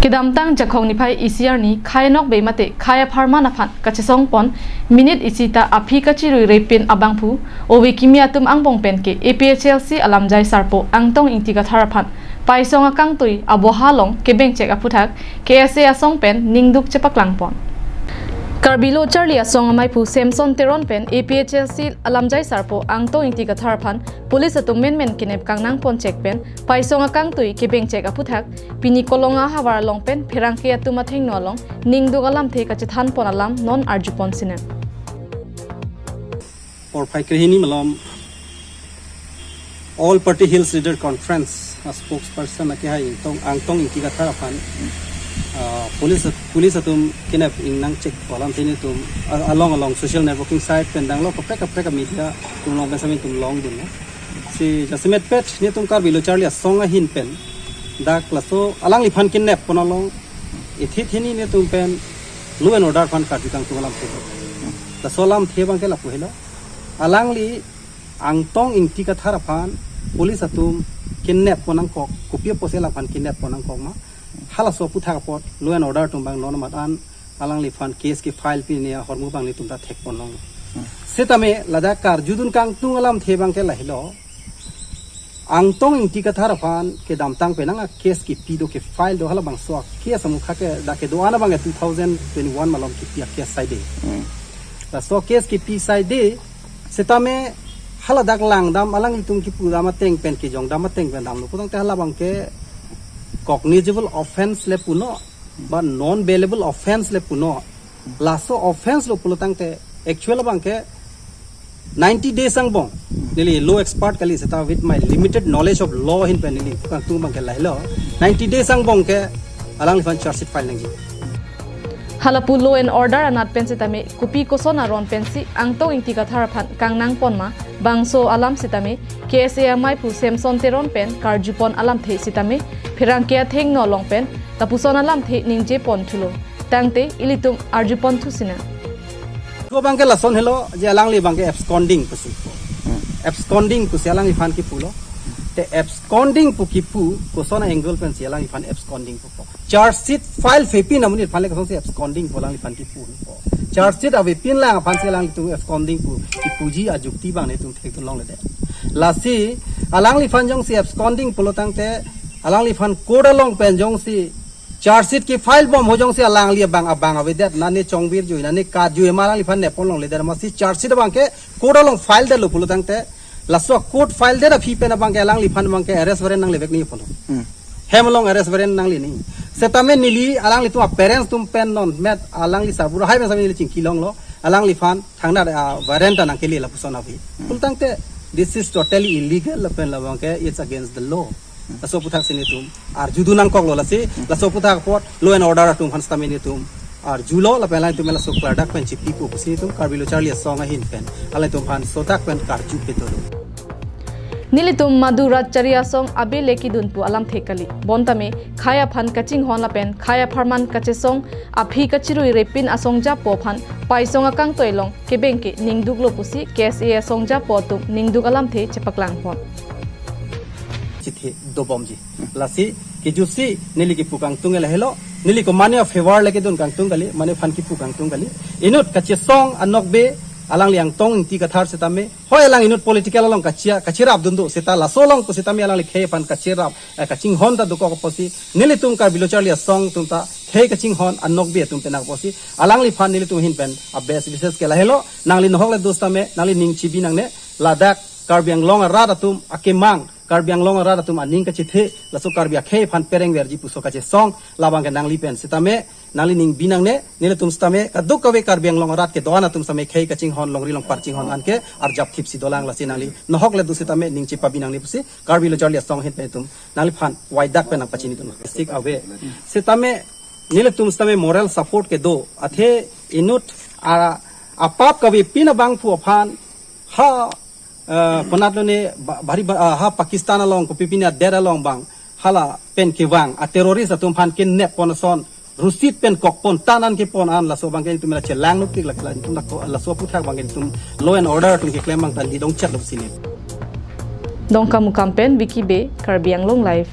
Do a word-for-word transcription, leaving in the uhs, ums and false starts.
Kedamtang Jakhong niphai isi arni khei anokbe mate khei apharman aphan kachesong pon minute isi ta aphi kachirui repin abangphu ove kimi atum angbong pen ke A P H L C alamjai sarpo Angtong Ingti Kathar aphan paisong akangtui aboha along kebengchek aphuthak K S A asong pen ningduk chepaklang pon. Karbi Lo Charli Asong amaiphu Samson Teron pen A P H L C alamjai sarpo Angtong Ingti Kathar aphan police atum menmen kenep kangnang ponchek pen paisong akangtui kebengchek aphuthak pini Kolonga havar along pen pherangke atum athengno along ningduk alamthe kachethan pon alam non arju pon sinem. Porphai krehini malom All Party Hills Leader Conference a spokesperson akehai Angtong, Angtong Ingti Kathar aphan, ah, police, police atum kenep ingnang chek pu alamthe nelitum, ah, along along social networking site pen danglo kaprek kaprek media atum along pen sami nelitum longdun. Si jasemet pet nelitum Karbi Lo Charli Asong ahin pen dak laso alangliphan kenep pon along ithit hini nelitum pen law and order aphan karju kangtung alamthe. Laso alamthe abangke lapu helo. Alangli Angtong Ingti Kathar aphan police atum kenep pon nangkok, kopi apotsi alangphan kenep pon nangkok ma. Halaso aphuthak apot law and order atum abang non amat an alangliphan case ke-file pine ahormu abang nelitum ta thek pon long. Setame ladak karjudun kangtung alamthe abangke lahelo. Angtong Ingti Kathar aphan kedamtang penang a case kepi do, ke-file do, halabangso a case amukha ke dak kedo-an abangke two thousand twenty-one malom kepi a case saide. Hmm. Laso case kepi saide, setame haladak langdam alanglitum kipudam ateng pen, kejongdam ateng pen damlo pulotangte halabangke cognizable offence le punon, ba non bailable offence le punon. Laso offence lo pulotangte actual abangke ninety days angbong. Neli law expert kali seta with my limited knowledge of law ahin pen neli kangtung abangke lahelo. Ninety days angbong ke alangliphan charge sheet file nangji. Halapu law and order anat pen setame kopi koson aron pensi Angtong Ingti Kathar aphan kangnang pon ma bangso alam setame K S A amaiphu Samson Teron pen karju pon alamthe setame pherangke athengno along pen lapuson alamthe ningje pon thulo. Tangte ilitum arju pon thu sinem. Ko abangke lason helo je alangli abangke absconding pusi. Hmm. Absconding pusi alangliphan kipulo. Te absconding pu kipu koson angle pensi alangliphan absconding pupo. Charge sheet file avepin amonit aphan le kosonsi absconding pu alangliphan kipupo. Charge sheet avepin lang aphansi alanglitum absconding pu kipuji ajukti abang nelitum thekdun longledet. Lasi alangliphan jongsi absconding pulotangte alangliphan court along pen jongsi charge sheet ke-file bom ho jongsi alangli abang abang avedet, nane chongbirjui, nane katjui ma alangliphan nep pon longledet, amatsi charge sheet abangke court along file detlo pulotangte laso court file det aphi pen abangke alangliphan abangke arrest warrant nanglevek nangji punon. Hmm. Hem along arrest warrant nangli nangji. Setame neli alanglitum a-parents atum pen non met alangli sarbura hai pen sami neli chingki longlo, alangliphan thangnat a-warrant ta nangkele lapuson ave. Hmm. Pulotangte this is totally illegal lapen labangke it's against the law. Laso aphuthak si nelitum arjudun nangkoklo lasi, laso aphuthak apot law and order atum aphan setame nelitum arjulo lapen alangtum laso klardak pen chipipo pusi nelitum Karbi Lo Charli Asong ahin pen alangtum aphan sodak pen karju pedolo. Nelitum Madhu Rat Charli Asong abe le kedun pu alamthe kali. Bontame khei aphan kachinghon lapen khei apharman kachesong aphi kachirui repin asong japo aphan paisong akangtui along kebengke ningduklo pusi K S A asong japo atum ningduk alamthe chepaklang pon. Chithe dobomji. Lasi kejutsi neli kipu kangtung lahelo, neli ko mane a-favor le kedun kangtung kali, mane aphan kipu kangtung kali. Inut kachesong anokbe alangli Angtong Ingti Kathar setame, hoi alang inut political along kachia, kachirap dun do seta laso along ko setame alangli khei aphan kachirap, eh, kachinghon ta dokok apotsi nelitum Karbi Lo Charli Asong atum ta khei kachinghon anokbe atum pen nangkok apotsi alangliphan nelitum ahin pen a-best wishes ke lahelo, nangli nohok le do setame nangli ning chibi nangne, ladak Karbi Anglong arat atum akemang, Karbi Anglong arat atum aning kachethe, laso Karbi akhei aphan perengverji puso kachesong labangke nangli pen setame nangli ning bi nangne, nelitum setame kadokave Karbi Anglong arat kedo-an atum setame khei kachinghon, longri longpar chinghon anke arjap thipsi dolang, lasi nangli nohok le do setame ning chepabi nangne pusi Karbi Lo Charli Asong ahin pen itum nangliphan waidak pen nangpachinidun. Sik ave. Setame nelitum setame moral support kedo, athe inut a, apap kavepin abangphu aphan ha, eh, konat lone ba-, bari ba-, ah, ha Pakistan along kopi pine adet along abang hala pen kevang a-terrorist atum aphan kenep pon ason, rusit pen kok pon, tanan kepon an, laso abangke itum la chelang nuktik lak la itum la ko-, laso aphuthak abangke itum law and order atum keklem abang ta neli dongchet lo sini. Dongkamukam pen Vicky Bey, Karbi Anglong Live.